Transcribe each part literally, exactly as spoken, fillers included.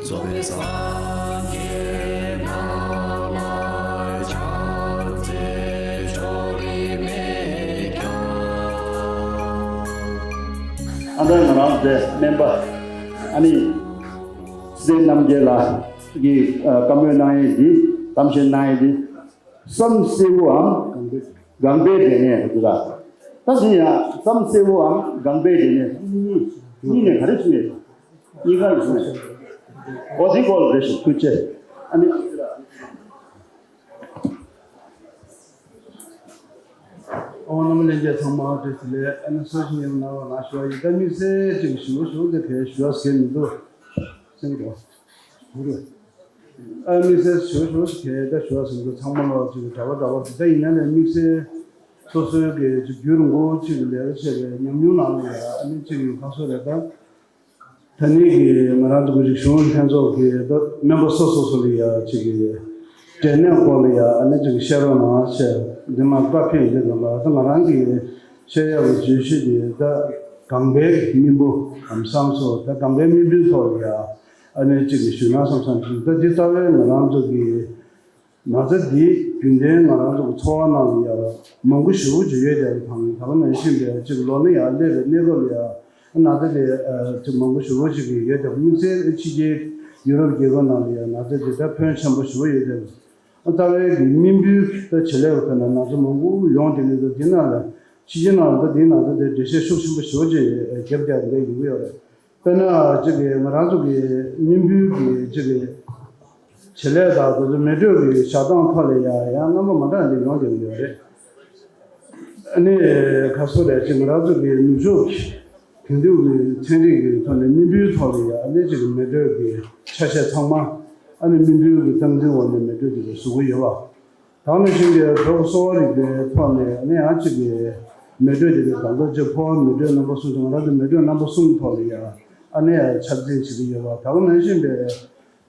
གཙོ་བོས་སངས་རྒྱས་རྣམས་ལ་ཕྱག་འཚལ་ཕྱོགས་རིས་མེད་ཀྱང་། ཨ་ད་ང་རང་དེ་སྨན་པ་ཨ་ནི་སྲས་རྣམ་རྒྱལ་ལགས་ཀྱིས་ཨ་བཀའ་མོལ་གནང་ཡས་འདི་གཏམ་བཤད་གནང་ཡས་འདི་བསམ་གསལ་བོའམ་གང་པའི་སྒང་པའི་འབྲས་ནད་རེད་འདུག་ད། ད་དེ་ཡང་བསམ་གསལ་བོའམ་སྒང་པའི་འབྲས་ནད་གཉིས་གཉིས་ནས་ག་རེ་བྱུང་ཡོད། གཉིས་ཀ་ལ་བྱུང་ཡོད། འོ་དེ་སྐོར་ལ་རེ་ཞིག་ཐུགས་རྗེ་ཆེ། ཨ་ནི། ཨ་ཝ་རྣམ་པ་ལྷན་རྒྱས་ཚང་མ་བཀྲ་ཤིས་བདེ་ལེགས། ཨ་ནི་སོ་ཞིག་ཡིན་ན་ལ་ཞུ་བ་ཡིན། ད་དམིགས་བསལ་ཅིག་ཞུ་ཞུ་དེ་གས་ཞུ་བ་ཟེར་མི་འདུག་སེམས་འགྲོ། ཨ་དམིགས་བསལ་ཞུ་ཞུ་གས་ད་ཞུ་བ་ཟེར་མི་འདུག་ཚང་མ་ལ་ཅིག་གྲྭ་པ་འདྲ་བ་ཟེར། ད་ཡིན་ན་ལས་དམིགས་བསལ་སོ་སོའི་གི་ཅིག་རྒྱུན་རིང་པོ་ཅིག་ལས་ཀ་བྱས་པའི་ཉམས་མྱོང་ནང་ལ་ཡ་ཨ་ནི་ཅིག་ཡོད་ཁ་སོ་རེད་ད། ད་ནི་གི་ང་རང་ཚོ་གི་རིག་གཞུང་ལྷན་ཚོགས་ཀྱི་ད་མེམ་བར་སོ་སོ་སོ་ལ་ཡ་ཅིག་གི་འབྲས་ནད་སྐོར་ལ་ཡ་ཨ་ནི་ཅིག་བཤད་རོགས་གནང་ཞེས་འདི་མ་བཀའ་ཕེབས་འདི་ལ་ད་ང་རང་གི་བཤད་ཡག་གི་བརྗོད་གཞི་འདི་ད་སྒང་པའི་སྨན་བུ་ལམ་སང་སོ་ད་སྒང་པའི་སྨན་བུའི་ཐོག་ལ་ཡ་ཨ་ནི་ཅིག་གི་ཞུས་ན་བསམ་བསམ་ཞིག་ད་འདི་རྩ་བའི་ང་རང་ཚོ་གི་ན་ཚ་འདི་རྒྱུན་ལྡན་ང་རང་ཚོ་གི་འཚོ་བ་ནང་ལ་ཡང་མང་པོ་ཞེ་པོ་ཅིག་ཡོད་བསྡད་པ་དང་། ད་ག་ནང་བཞིན་པའི་ཅིག་ལོ་ན་ཡང་སླེབས་པའི་གནས་སྐབས་ལ་ཡང་ན་ཚ་དེ་ཅིག་མང་པོ་ཞེ་པོ་ཅིག་ཡོད་བསྡད་པ། དམིགས་བསལ་ཕྱི་རྒྱལ་ཡུ་རོབ་རྒྱལ་ཁབ་ནང་ལ་ཡང་ན་ཚ་དེ་ད་ཕོན་ཆེན་པོ་ཞེ་པོ་ཡོད་བསྡད་པ། རྩ་བའི་གི་སྨན་བུའི་ད་བྱེད་ལས་ཀྱི་ཐད་ནས་ན་ཚ་མང་པོ་ཡོང་བསྡད་ཀྱི་འདུག་འདི་ནང་ལ་ཕྱི་རྒྱལ་ནང་ལ་ད་འདིའི་ན་ཚ་དེ་འགྲེལ་བཤད་ཤུགས་ཆེན་པོ་ཞེ་པོ་ཅིག་བརྒྱབ་བསྡད་བསྡད་ཡོང་གི་ཡོད་རེད། དཔེར་ན་ཅིག་གི་ང་རང་ཚོ་གི་སྨན་བུའི་གི་ཅིག་གི་བྱེད་ལས་དང་དེ་ཚོ་མེ་དྲོད་ཀྱི་བཞག་སྟངས་ཐོག་ལ་ཡང་ཡང་རྣམ་པ་མ་འདྲ་འདི་ཡོང་བསྡད་ཡོད་རེད། ཨ་ནི་ཁ་སོ་རེད་ཅིག་ང་རང་ཚོ་གི་ནུབ་ཕྱོགས་ཀྱི་དེང་དུས་ཀྱི་ཚན་རིག་གི་ཐོག་ནས་སྨན་བུའི་ཐོག་ལ་ཡང་ཨ་ནི་ཅིག་གི་མེ་དྲོད་ཀྱི་ཆ་ཤས་ཚང་མ་ཨ་ནི་སྨན་བུའི་གི་སྟངས་འཛིན་འོག་ནས་མེ་དྲོད་དེ་ཚོ་བཟོ་གི་ཡོད་པ། ད་ནང་བཞིན་གྱི་འགྲོ་གསོ་བ་རིག་པའི་ཐོག་ནས་ནི་ཡང་གཅིག་གི་མེ་དྲོད་དེ་གའི་ད་ལྟ་ཅིག་ཕོ་བ་མེ་དྲོད་རྣམ་པ་གསུམ་དང་ང་རང་ཚོ་མེ་དྲོད་རྣམ་པ་གསུམ་ཐོག་ལ་ཡང་ཨ་ནི་ཡང་ཆ་འཛིན་བྱེད་ཀྱི་ཡོད་པ། ད་ག་ནང་བཞིན་པའི་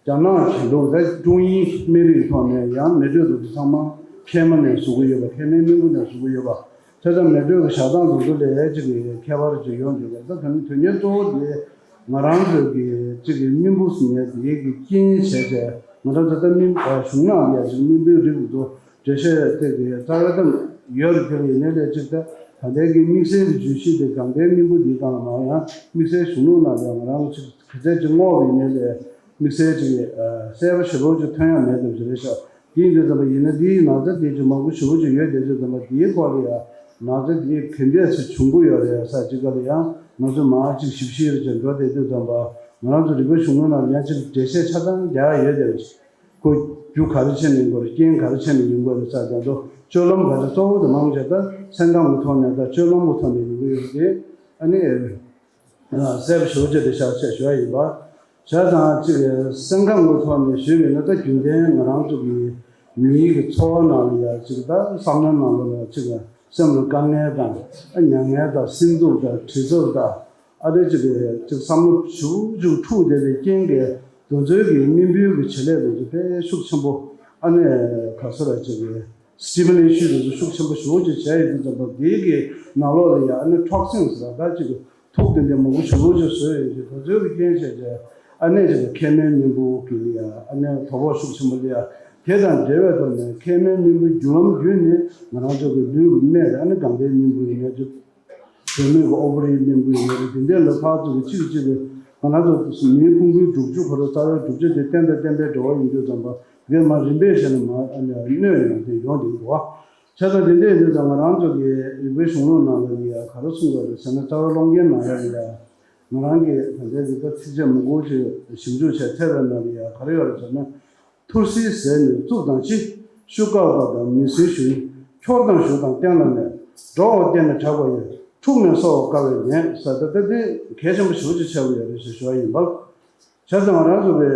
རྒྱ་ནག་གི་ལུགས་ད་ཀྲུང་དབྱིན་སྨན་རིགས་ཐོག་ནས་ཡང་མེ་དྲོད་དེ་ཚོ་ཚང་མ་མཁལ་མ་ནས་བཟོ་གི་ཡོད་པ། མཁལ་མའི་སྨན་ཁུ་ནས་བཟོ་གི་ཡོད་པ། དེ་ལྟར་མེ་དྲོད་ཀྱི་བཞག་སྟངས་དེ་ཚོ་ལས་ཅིག་གི་ཁྱད་པར་ཅིག་ཡོང་གི་ཡོད་པ། ད་དོན་དོན་སྙིང་གཙོ་བོ་དེ་ང་རང་ཚོའི་གི་གཅིག་གི་སྨན་བུ་ཟེར་ཡས་དེའི་གི་རྐྱེན་བྱས་བྱས་ང་རང་ཚོ་ད་སྨན་གཞུང་ནང་ཡ་ཅིག་སྨན་བུའི་རིགས་དེ་ཚོ་འགྲེལ་བཤད་དེ་གི་རྩ་བའི་གཏམ་ཡོད་རེད། དེ་ལ་ཡིན་ནའི་ལས་ཅིག་ད་ད་ལྟའི་གི་དམིགས་བསལ་གྱི་བརྗོད་གཞི་དེ་སྒང་པའི་སྨན་བུ་འདིའི་སྒང་ལ་མ་ཡང་དམིགས་བསལ་གཞུང་ལུགས་ནང་ལ་ང་རང་ཅིག་ག་ཚད་ཅིག་བསྔོགས་པ་ཡིན་ནའི་ལས་དམིགས་བསལ་ཅིག་གསལ་པོ་ཞེ་པོ་ཅིག་ཐོན་ཡ་མེད་དམ་ཞིག་རེད་ཤག་དེ་ཡིན་དུས་ཙམ་པ་ཡིན་ན་འདིའི་ན་ཚ་དེ་ཅིག་མང་པོ་ཞེ་པོ་ཅིག་ཡོད་བསྡད་དུས་ཙམ་པ་དེའི་སྐོར་ལ་ཡང་ན་ཚ་དེ་ག་འདྲས་ཅིག་བྱུང་གི་ཡོད་རེད་ས་ཅིག་ག་ལ་ཡང་ང་ཚོས་མར་ཅིག་ཞིབ་བཤེར་ཅིག་འགྲོ་བསྡད་དུས་ཙམ་པ་ང་རང་ཚོ་རིག་པའི་གཞུང་ལུགས་ནང་ལ་ཡང་ཅིག་འགྲེལ་བཤད་ཆ་ཚང་རྒྱག་ཡ་ཡོད་བསྡད་པ་ཞིག་ཁོ་རྒྱུ་ག་རེ་བྱས་ནས་ཡིན་དགོས་རེད། རྐྱེན་ག་རེ་བྱས་ནས་ཡིན་དགོས་རེད་ས་དེ་ཚོ་སྤྱོད་ལམ་ག་རེ་གཙོ་བོ་དེ་མང་ཆེ་ད་སེམས་ཁམས་ཀྱི་ཐོག་ནས་ད་སྤྱོད་ལམ་གྱི་ཐོག་ནས་ཡོང་གི་ཡོད་རེད། ཨ་ནི། གསལ་པོ་ཞེ་པོ་ཅིག་རེད་ཤག་ཅེས་ཞུ་ཡ་ཡིན་པ། བྱས་ཙང་གཅིག་སེམས་ཁམས་ཀྱི་ཐོག་ནས་ཞུས་པ་ཡིན་ན་ད་རྒྱུན་ལྡན་ང་རང་ཚོ་གི་མིའི་གི་འཚོ་བ་ནང་ལ་ཡ་གཅིག་ད་བསམ་བློ་ནང་ལོགས་ལ་གཅིག་སེམས་ལ་དཀའ་ངལ་དང་མྱ་ངན་དང་སེམས་སྡུག་དང་བྲེལ་འཚུབ་དང་ཨ་རེ་གཅིག་གཅིག་བསམ་བློ་ཞེ་པོ་ཅིག་འཁྲུག་བསྡད་པའི་རྐྱེན་གྱིས་དེ་ཚོའི་གི་སྨན་བུའི་གི་བྱེད་ལས་དེ་ཚོ་དཔེ་ཤུགས་ཆེན་པོ་ཨ་ནི་ག་ཚོད་ར་གཅིག་གི་སི་ཊི་མུ་ལེ་ཤན་དེ་ཚོ་ཤུགས་ཆེན་པོ་ཞེ་པོ་ཅིག་བྱས་ཡོད་དུས་ཙམ་པ་དེའི་གི་ནང་ལོགས་ལ་ཡ་ཨ་ནི་ཊོག་སིན་ཟེར་བ་ད་གཅིག་གི་དུག་དེ་འདྲ་མང་པོ་ཞེ་པོ་ཅིག་བཟོས་ཡོད་ཅིག་དེ་ཚོའི་གི་རྐྱེན་བྱས་བྱས་ཨ་ནི་ཅིག་མཁལ་མའི་སྨན་བུ་གི་ཡ་ཨ་ནི་དོ་ཕོག་ཤུགས་ཆེན་པོ་ལ་ཡ་དེ་དང་འབྲེལ་བའི་ཐོག་ནས་མཁལ་མའི་སྨན་བུའི་རྒྱུ་ལམ་བརྒྱུད་ནས་ང་རང་ཚོ་གི་ལུས་ཀྱི་སྨད་ལ་ཨ་ནི་སྒང་པའི་སྨན་བུ་ཡིན་ན་ཅིག་བུད་མེད་ཀྱི་ཨོ་བ་རིའི་སྨན་བུ་ཡིན་ན་རེད། དེ་འདྲའི་ལ་ཕར་ཚུར་གྱི་གཅིག་གཅིག་གི་ང་རང་ཚོ་མིའི་ཕུང་པོའི་དྲུག་ཅུ་གོ་ར་རྩ་བའི་དྲུག་ཅུ་དེ་རྟེན་དང་བརྟེན་པའི་འབྲེལ་བ་ཡིན་དུས་ཙམ་པ་དེ་མར་རིམ་པས་བྱས་ནས་མར་གནོད་ཡོང་དེ་ཡོང་དེ་འགྲོ་བ། བྱས་ཙང་དེ་འདྲ་ཡིན་དུས་ཙམ་ང་རང་ཚོ་གི་རིག་པའི་གཞུང་ལུགས་ནང་ལ་ཡ་ག་རེ་གསུངས་ཡོད་རེད་ཟེར་ན་རྩ་བའི་ཀློང་རྒྱན་ནང་ལ་ཡ་ང་རང་གི་ད་ལྟའི་རིག་པ་ཚིགས་བཅད་མང་པོ་ཅིག་ཞིབ་འཇུག་བྱས་ཚར་བའི་ནང་ལ་ཡ་ག་རེ་ཡོད་རེད་ཟེར་ན། ཐུར་སེལ་ཟས་ནི་གཙུག་དང་ལྕི། ཤུགས་དཀའ་བ་དང་མི་སེལ་ཞུན། འཁྱོར་དང་ཞུ་དང་བསྟན་ལ་གནོད། འགྲོ་བ་བསྟེན་ནས་དྲག་པ་ཡོད། འཁྲུགས་ནས་གསོ་བ་དཀའ་བས་ཉེན་ཟེར་ད་ལྟ་འདི་གལ་ཆེན་པོ་ཞེ་པོ་ཅིག་ཆགས་ཀྱི་ཡོད་རེད་ཞེས་ཞུ་བ་ཡིན་པ། བྱས་ཙང་ང་རང་ཚོ་གི་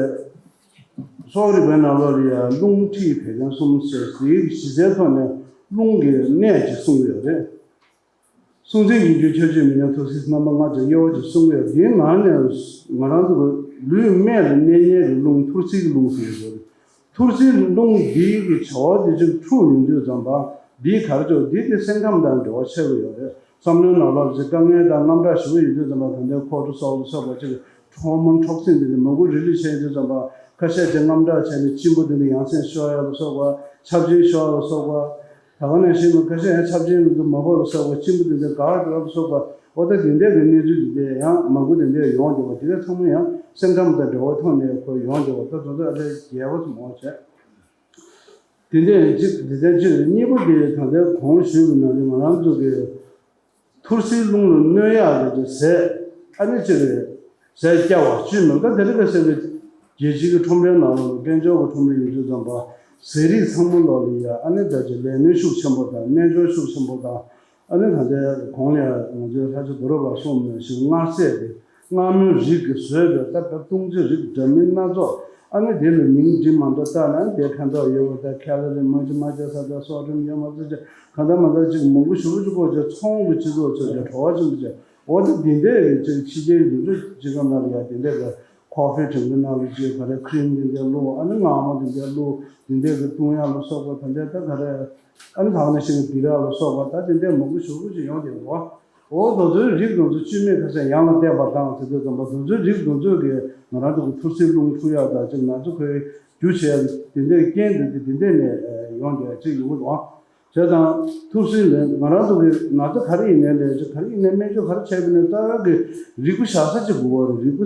གསོ་བ་རིག་པའི་ནང་ལོགས་ལ་ཡང་རླུང་མཁྲིས་བད་ཀན་གསུམ་ཟེར་དེའི་གཞི་རྩའི་ཐོག་ནས་རླུང་གི་གནད་ཅིག་གསུངས་ཀྱི་ཡོད་རེད། སྲོག་འཛིན་གྱི་རྒྱུ་ཁྱབ་བྱེད་མི་ཉམས་ཐུར་སེལ་རྣམ་པ་ལྔ་ཅན་དབྱེ་བ་ཅིག་གསུངས་ཡོད། འདིའི་ནང་ནས་ང་རང་ཚོ་གི་ལུས་སྨད་ལ་གནས་མཁན་གྱི་རླུང་ཐུར་སེལ་གྱི་རླུང་ཟེར་ཡོད་རེད། ཐུར་སེལ་རླུང་འདིའི་གི་བྱ་བ་དེ་ཅིག་འཁྲུག་ཡོང་དུས་ཙམ་པ་འདིའི་གར་ཅོག་འདི་དེ་སེམས་ཁམས་དང་འབྲེལ་བ་ཆེ་བོ་ཡོད་རེད། བསམ་བློའི་ནང་ལོགས་ཅིག་དཀའ་ངལ་དང་དངངས་སྐྲག་ཞེ་པོ་ཡོད་དུས་ཙམ་པ་ད་ལྟའི་ཁོ་ཊི་སོལ་ལ་སོགས་པ་ཅིག་ ཧོར་མོན་ཊོག་སིན་དེ་འདྲ་མང་པོ་རི་ལི་ཤེས་དུས་ཙམ་པ་ཁ་ཤས་ཀྱིས་དངངས་སྐྲག་བྱས་ནས་གཅིན་པ་དེ་འདྲ་ཡང་སེ་ཤོར་ཡག་ལ་སོགས་པ། ཆབ་ཆེན་ཤོར་ཡག་ལ་སོགས་པ། ད་ག་ནང་བཞིན་ཁ་ཤས་ཡང་ཆབ་ཆེན་དེ་མ་ཕོག་ལ་སོགས་པ། གཅིན་པ་དེ་འདྲ་འགག་འགྲོ་ཡག་ལ་སོགས་པ། འོ་ད་དེ་འདྲ་གི་གནས་ཚུལ་དེ་འདྲ་ཡང་མང་པོ་དེ་འདྲ་ཡོང་བསྡད་པ་དེ་ག་ཚང་མ་ཡང་སེམས་ཁམས་དང་འབྲེལ་བ་ཐོག་ནས་ཁོ་ཡོང་བསྡད་པ། ད་དེ་ཚོ་ཨ་ལས་རྒྱས་པ་ཙམ་འོང་བྱས། དེ་འདྲ་གཅིག་དེ་ལྟར་གཅིག་རེད། གཉིས་པ་དེ་ད་ལྟའི་གོང་ཞུས་པ་ནང་བཞིན་ང་རང་ཚོ་གི་ཐུར་སེལ་རླུང་ལ་གནོད་ཡག་རེད་དེ་ཟས་ཨ་ནི་གཅིག་རེད། ཟས་སྐྱ་བ་བཅུད་མེད་ད་དེ་རིགས་ཀ་ཟེར་བའི་རྒྱལ་སྤྱི་གི་ཁྲོམ་རའི་ནང་ལོགས་ལ་དཔལ་འབྱོར་གྱི་ཁྲོམ་ར་ཡིན་དུས་ཙམ་པ་ཟས་རིགས་ཚང་མ་ལོགས་ལ་ཡ་ཨ་ནི་ད་ཅིག་ལས་སྣོན་ཤུགས་ཆེན་པོ་དང་སྨན་སྦྱོར་ཤུགས་ཆེན་པོ་དང་། ཨ་ནི་ད་ལྟའི་གོང་ལ་ང་ཚོའི་ལྷ་ཆོས་རྡོ་རོ་པ་གསུངས་ནང་བཞིན་མངར་ཟས་དེ་མངར་མོའི་རིགས་ཀྱི་བཟོས་པའི་ད་ལྟ་བཏུང་བྱའི་རིགས་འདྲ་མིན་སྣ་ཚོགས། ཨ་ནི་དེ་ལ་མིང་འབྲི་མ་འདྲ་བཏགས་ནས་དེ་ཕན་ཐོགས་ཡོད་པ་དང་། ཁ་ལོ་རི་མང་ཆེ་མ་སྐྱེ་ས་དང་སོགས་ཁྲིམས་ཡོད་མ་ཚོད་ཅིག་གང་ལྟར་མ་ལྟར་ཅིག་མང་པོ་ཞེ་པོ་ཅིག་བཀོལ་བྱས་ཚོང་གི་སྤྱི་ཚོགས་ཚོས་ཀྱང་བྲོ་བ་ཅན་དུ་བྱས། འོ་ད་འདི་འདྲའི་ཅིག་ཕྱི་རྒྱལ་ཡུལ་གྲུ་ཅིག་ག་ནང་ལ་ཡ་དེ་འདྲའི་གི་ཁོ་ཧྥི་དྲན་གི་ནང་ལ་ཅིག་ག་རེ་ཁི་རིམ་དེ་འདྲ་བླུགས། ཨ་ནི་མངར་མོ་དེ་འདྲ་བླུགས། དེ་འདྲའི་གི་བཏུང་ཡག་ལ་སོགས་པ་ད་འདྲའི་ད་ག་རེ། ཨ་ནི་ད་ག་ནང་བཞིན་གྱི་སྦི་ར་ལ་སོགས་པ་ད་དེ་འདྲའི་མང་པོ་ཞེ་པོ་ཅིག་ཡོང་བསྡད་འདུག་འོ་དེ་ཚོའི་རིགས་དེ་ཚོ་བཅུད་མེད་ཁ་ཤས་ཡང་ལ་བལྟས་པ་དང་ཟེར་དུས་ཙམ་པ་དེ་ཚོའི་རིགས་དེ་ཚོ་གིས་ང་རང་ཚོ་གི་ཐུར་སེལ་རླུང་འཁྲུག་ཡག་དང་ཅིག་ང་ཚོ་ཁོའི་རྒྱུ་བྱེད་ཡག་དེ་འདྲའི་རྐྱེན་དེ་འདྲ་དེ་འདྲ་ནས་ཡོང་བསྡད་ཅིག་ཡོང་གི་འདུག་བྱས་ཙང་ཐུར་སེལ་ལས་ང་རང་ཚོ་གི་ན་ཚ་ག་རེ་ཡིན་ནའི་ལས་ཅིག་ག་རེ་ཡིན་ནའི་སྨན་བཅོས་ག་རེ་བྱས་པ་ཡིན་ནའི་རྩ་བའི་གི་རིལ་བུ་བཞག་ས་ཅིག་དགོས་པ་རེད། རིལ་བུ་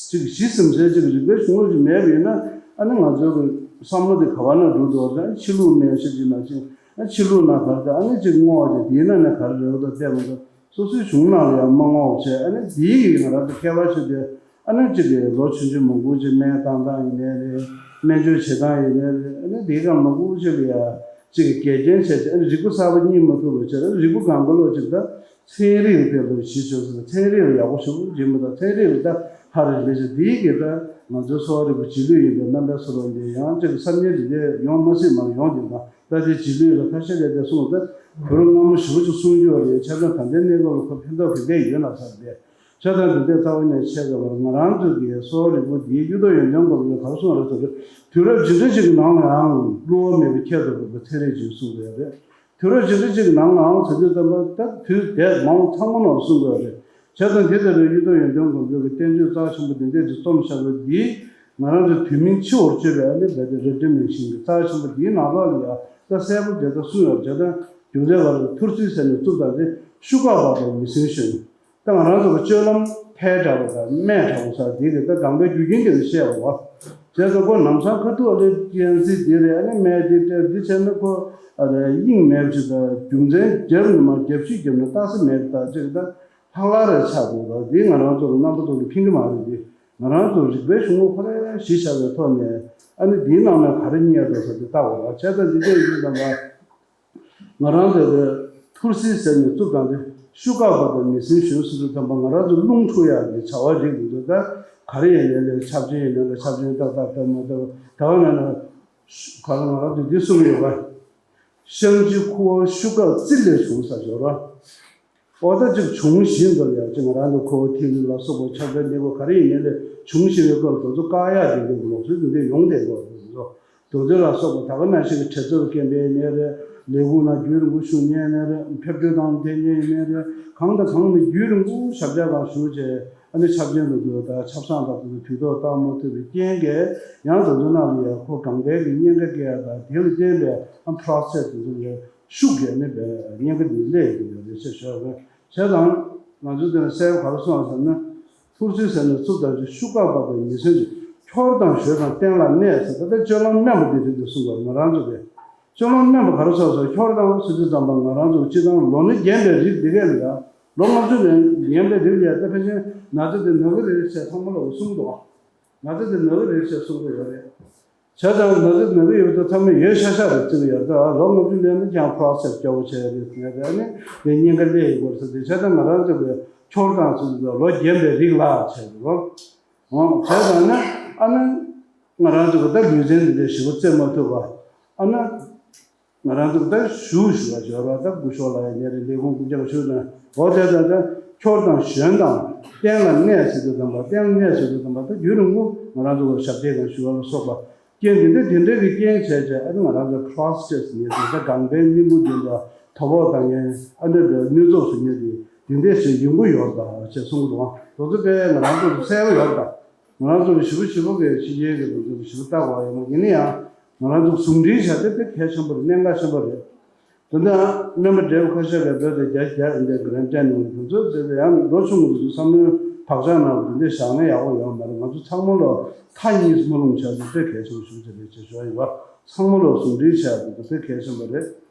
ཅིག་ཞི་ཟིན་ས་ཅིག་རིག་པའི་གཞུང་ལུགས་ཅིག་མེད་པ་ཡིན་ན་ཨ་ནི་ང་ཚོའི་གི་བསམ་བློ་དེ་ག་བ་ན་འགྲོ་འགྲོ་བ་རེད། ཕྱི་ལུགས་སྨན་ཞིག་ཅིག་ན་ཅིག་ཨ་ཕྱི་ལུགས་ན་ག་རེ་ད་ཨ་ནི་ཅིག་བསྔོ་བ་ཅིག་དེའི་ནང་ནས་ག་རེ་རེད་བ་ད་བལྟས་མ་ཐུབ། སོ་སོའི་གཞུང་ནང་ལ་ཡང་མ་བསྔོ་བ་བྱས། ཨ་ནི་དེའི་གི་ང་རང་ཚོ་ཁྱད་པར་ཆེ་དེ་ཨ་ནི་གཅིག་གི་ལོ་ཆུང་ཆུང་མང་པོ་ཅིག་སྨན་བཏང་སྟངས་ཡིན་ནའི་རེད། སྨན་བཅོས་བྱེད་སྟངས་ཡིན་ནའི་རེད། ཨ་ནི་དེའི་སྒང་མང་པོ་ཅིག་ལ་ཡང་གཅིག་གི་འགལ་རྐྱེན་བྱས་ཏེ་ཨ་ནི་རིལ་བུ་གསར་པ་རྙེད་མ་ཐུབ་པ་བྱས། ཨ་ནི་རིལ་བུ་གང་ག་ལོག་ཅིག་ད་ཚན་རིག་ལ་དཔེ་ལོ་གཞི་བཅོལ་ཟེར་ན་ཚན་རིག་ལ་ཡག་པོ་ཞེ་པོ་བྱེད་མི་ཐུབ། ཚན་རིག་ལ་ད་ཧ་རེ་ལས་ཅིག་དེའི་གི་ད་ང་ཚོའི་གསོ་བ་རིག་པ་རྗེས་ལུས་ཡིན་པའི་རྣམ་པའི་སོ་ལོ་འདི་ཡང་ཅིག་བསམ་ངན་འདི་འདྲ་ཡོང་མ་སྲིད་མ་ཡོང་འདི་ད། ད་དེ་རྗེས་ལུས་ལ་ཁ་ཤས་ལས་དེ་གསུངས་ཏེ། བོད་རབས་སྔ་མོ་ཞེ་པོ་ཅིག་གསུང་རྒྱུ་རེད། བྱས་ཙང་ད་ལྟའི་གནས་སྐབས་ལ་ཁོ་ཕན་ཐོགས་ག་འདྲ་ཡོད་ན་ཟེར་ཏེ། བྱས་ཙང་འདི་འདྲའི་རྩ་བ་ནས་བཤད་དགོས་པར་ང་རང་ཚོ་གི་གསོ་བ་རིག་པ་འདིའི་གཡུ་ཐོག་ཡོན་ཏན་སྐོར་ལ་ག་རེ་གསུངས་རེད་ཟེར་དུས། དུས་རབས་ཇི་འདྲ་ཅིག་གི་ནང་ལའང་བསླུ་བ་མེད་པའི་ཁྱད་དུ་འཕགས་པའི་ཚན་རིག་ཅིག་གསུངས་ཡོད་རེད། དུས་རབས་ཇི་འདྲ་ཅིག་གི་ནང་ལའང་ཟེར་དུས་ཙམ་པ་ད་དུས་དེབ་མང་པོ་ཚང་མ་ནང་གསུངས་ཡོད་རེད། བྱས་ཙང་དེ་ལྟ་བུའི་གཡུ་ཐོག་ཡོན་ཏན་མགོན་པོའི་གི་བསྟན་བཅོས་རྩ་ཆེན་པོ་འདི་འདྲས་ཀྱི་རྩོམ་བཞག་པ་འདིས་ང་རང་ཚོའི་དུས་མིན་འཆི་བར་སྤྱོད་པའི་ཨ་ནི་རྦད་དེ་རབ་འབྲིང་མིང་ཤིང་གི་རྩ་ཆེན་པོ་འདིའི་ནང་ལོགས་ལ་ཡང་ད་གསལ་པོ་དེ་ལྟར་གསུངས་ཡོད་རེད། ད་རྒྱུ་མཚན་ག་རེ་ཐུར་སེལ་ཟེར་ནས་བཙུགས་དང་དེ་ཤུག་ཀ་བ་དང་མི་སྲིན་གཞོན། ད་ང་རང་ཚོ་གི་སྤྱོད་ལམ་ཐལ་དྲགས་པ་དང་སྨད་དྲགས་པ་ཟེར་འདི་གི་ད་དགོངས་པའི་རྒྱུ་རྐྱེན་དེ་ལ་བཤད་པ་བ། བྱས་ཙང་ཁོ་ལམ་སང་ཁ་ཐུག་ཨ་ལེ་ཀན་སི་འདི་རེད། ཨ་ནི་སྨད་འདི་སྤྲད་འདི་བྱས་ན་ཁོ་ཨ་རེ་དབྱིངས་མེད་པ་ཅིག་དང་རྒྱུ་མཚན་རྒྱབ་ནས་མ་རྒྱབ་ཤིག་རྒྱབ་ནས་ལྟ་ས་མེད་པ་དང་ཅིག་ད། ལྷག་ལྷག་རེ་ཆགས་འདུག་ད་འདི་ང་རང་ཚོ་ལ་རྣམ་པ་ཚོ་ལ་ཕན་གྱི་མ་རེད། འདི་ང་རང་ཚོ་རིག་པའི་གཞུང་ལུགས་ཁོ་རང་གཞི་བཞག་པའི་ཐོག་ནས་ཨ་ནི་འདིའི་ནང་ནས་ག་རེ་རྙེད་འདུག་ཟེར་དེ་ལྟ་བ་ར་བྱས་ཙང་འདི་འདྲ་ཡིན་ཙང་ང་རང་ཚོ་གི་ཐུར་སེལ་ཟེར་ནས་བཙུགས་དང་དེ་ཤུག་ཀ་བ་དང་མི་སྲིན་གཞོན་ཟེར་དུས་ཙམ་པ་ང་རང་ཚོ་རླུང་འཁྲུག་ཡག་གི་བྱ་བ་རིགས་འདུག་ད་ག་རེ་ཡིན་ནའི་ལས་ཆབ་ཆེན་ཡིན་ནའི་ལས་ཆབ་ཆེན་ཏག་ཏག་ཏག་མ་ཏག་ད་ག་ན་ན་ག་རེ་ང་རང་ཚོ་འདི་གསུངས་ཡོད་པ། བཤང་གཅི་ཁུ་བ་ཤུག་ཀ་རྩི་ལས་བྱུང་ས་སྦྱོར་བ། ཨོ་ད་ཅིག་བྱུང་བཞིན་དུ་ཡང་ཅིག་ང་རང་གི་ཁོ་བོ་ཐིག་ལེ་ལ་སོགས་པ་ཆགས་པའི་གནས་སྐབས་ག་རེ་ཡིན་ནའི་ལས་བྱུང་བཞིན་པའི་སྐབས་དེ་ཚོ་བཀག་ཡག་དེ་འདྲའི་ལུགས་སྲོལ་དེ་འདྲ་ཡོང་བསྡད་ཡོད་རེད། དེ་ཚོ་དེ་ཚོ་ལ་སོགས་པ་ད་ག་ནང་བཞིན་གྱི་དྲན་གསོ་རྐྱེན་པས་ཡིན་ནའི་རེད། ལས་ཁུངས་ནང་རྒྱུན་རིང་པོ་བཞུགས་མཁན་ཡིན་ནའི་རེད། ཕེབས་འཁྲུལ་བཏང་ཐེབས་མཁན་ཡིན་ནའི་རེད། གང་དང་གང་ནས་རྒྱུན་རིང་པོ་ཞབས་བཅགས་སྒང་བཞུགས་བྱས་ཨ་ནི་ཆབ་ཆེན་དུ་འགྲོ་དང་ཆབ་གསང་དང་དུ་དུས་ཐོག་བཏང་མ་ཐུབ་པའི་རྐྱེན་གྱིས་ཡང་དེ་ཚོ་ནང་ལ་ཡང་ཁོ་དགོངས་པའི་གི་གཉན་ཁ་སྐྱེ་ཡག་དང་དེ་ལ་བརྟེན་པའི་ཨ་process་དེ་ཚོ་ལ། ཤུགས་རྒྱས་ནས་པའི་གཉན་ཁ་འདི་སླེབས་ཡོད་རེད་ཅེས་ཞུ་བ་རེད། བྱས་ཙང་ང་ཚོས་དེ་ནས་གསལ་པོ་ག་རེ་གསུངས་ཟེར་ན། ཐུར་སེལ་ཟེར་ནས་བཙུགས་དང་ཅིག་ཤུག་ཀ་བ་དང་མི་སྲིན་ཅིག་འཁྱོར་དང་གཞོལ་དང་བརྟན་ལ་གནས་ཟེར་ད་ལྟ་སྤྱོད་ལམ་དམན་པ་འདི་རིགས་འདི་གསུངས་པ་ང་རང་ཚོ་གིས། སྤྱོད་ལམ་དམན་པ་ག་རེ་ཟེར་ཟེར་འཁྱོར་དང་ཟེར་དུས་ཙམ་པ་ང་རང་ཚོ་གི་སྤྱི་བཏང་ལོ་ན་རྒན་པའི་རིགས་འདི་གས་ལ་ཡ། ལོ་ལྔ་བཅུ་ནས་རྒན་པའི་རིགས་ལ་ཡ་ད་ཕལ་ཆེར་ན་ཚ་དེ་ན་གི་རེད་ཟེར་ཚང་མ་ལ་གསུངས་འདུག་ན་ཚ་དེ་ན་གི་རེད་ཟེར་གསུང་གི་ཡོད་རེད། བྱས་ཙང་ན་ཚ་ན་གི་ཡོད་དུས་ཚང་མས་ཡོད་ཤག་ཤག་རེད་བརྩི་གི་ཡོད་ད། ལོ་ལྔ་བཅུ་སླེབས་ན་ཀྱང་process་སྐྱོ་བོ་བྱས་རེད་ཟེར་ནས་ཨ་ནི་དེ་གཉན་ཁ་སླེབས་ཡོད་དགོས་ཟེར་ཏེ་བྱས་ཙང་ང་རང་ཚོ་གི་འཁྱོར་དང་ཚུལ་དུ་ལོ་རྒན་པའི་རིགས་ལ་བྱས་རོ། འོང་བྱས་ཙང་ན་ཨ་ནི་ང་རང་ཚོ་གི་ད་ལུས་རྩལ་འདི་འདྲ་ཞིག་པོ་རྩེད་མ་ཐུབ་པ་ཨ་ན། ང་རང་ཚོ་ད་ཞུ་ཞུ་བ་འབྱོར་བ་ད་སྐུ་ཞབས་ལགས་ཡིན་ནའི་རེད། ལས་ཁུངས་སྐུ་ཞབས་ཞུ་དང་འོ་དེ་ད་ད་འཁྱོར་དང་ཞོན་དང་བརྟན་ལ་གནས་ཟེར་དུས་ཙམ་པ་བརྟན་ལ་གནས་ཟེར་དུས་ཙམ་པ་ད་རྒྱུན་རིང་པོ་ང་རང་ཚོ་ཞབས་བརྟན་དང་ཞུ་བ་ལ་སོགས་པ་རྐྱེན་འདི་འདྲ་དེ་འདྲ་གི་རྐྱེན་བྱས་བྱས་ཨ་ནི་ང་རང་ཚོ་cross chest་ཉེ་དུ་ད་ལྒང་པའི་སྙིང་པོ་འདི་ལ་དོ་ཕོག་དང་ཡན་ཨ་འདྲ་འདྲ་ནུས་སྟོབས་སུ་ཉེ་དུ་ དེ་འདྲས་ཞིག་ཡོང་གི་ཡོད་རེད་ད་ཅེས་གསུངས་འདུག་དེ་ཚོ་དཔེ་ང་རང་ཚོ་གསལ་པོ་ཡོད་རེད་ད། ང་རང་ཚོ་ཞིབ་པོ་ཞིབ་པོ་གི་ཕྱི་རྒྱལ་གྱི་དེ་ཚོ་ཞིབ་པོ་ལྟ་དགོས་ཡོད་མ་ཡིན་ན་ཡང་། ང་རང་ཚོ་ཟུང་འབྲེལ་བྱ་དེ་དཔེ་གལ་ཆེན་པོ་རེད། གནད་འགག་ཆེན་པོ་རེད། དེ་འདྲ་སྨན་པ་བགྲེས་པོ་ཁ་ཤས་ཀྱིས་བོད་དུ་རྒྱ་རྒྱ་འདི་འདྲའི་གི་རིམ་བསྟན་ནས་དེ་ཚོ་དེ་ཚོ་ཡང་ལོ་ཆུང་ངུ་དེ་ཚོ་བསམ་བློའི་བག་ཆགས་ནང་དེ་འདྲ་བཞག་ན་ཡག་པོ་ཡོད་མ་རེད། ང་ཚོ་ཚང་མ་ལོ་མཐའ་གཉིས་སུ་མ་ལྷུང་བྱ་དེ་དཔེ་གལ་ཆེན་པོ་ཞིག་རེད་ཅེས་ཞུ་བ་ཡིན་པ། ཚང་མ་ལོ་ཟུང་འབྲེལ་བྱ་དེ་དཔེ་གལ་ཆེན་པོ་རེད།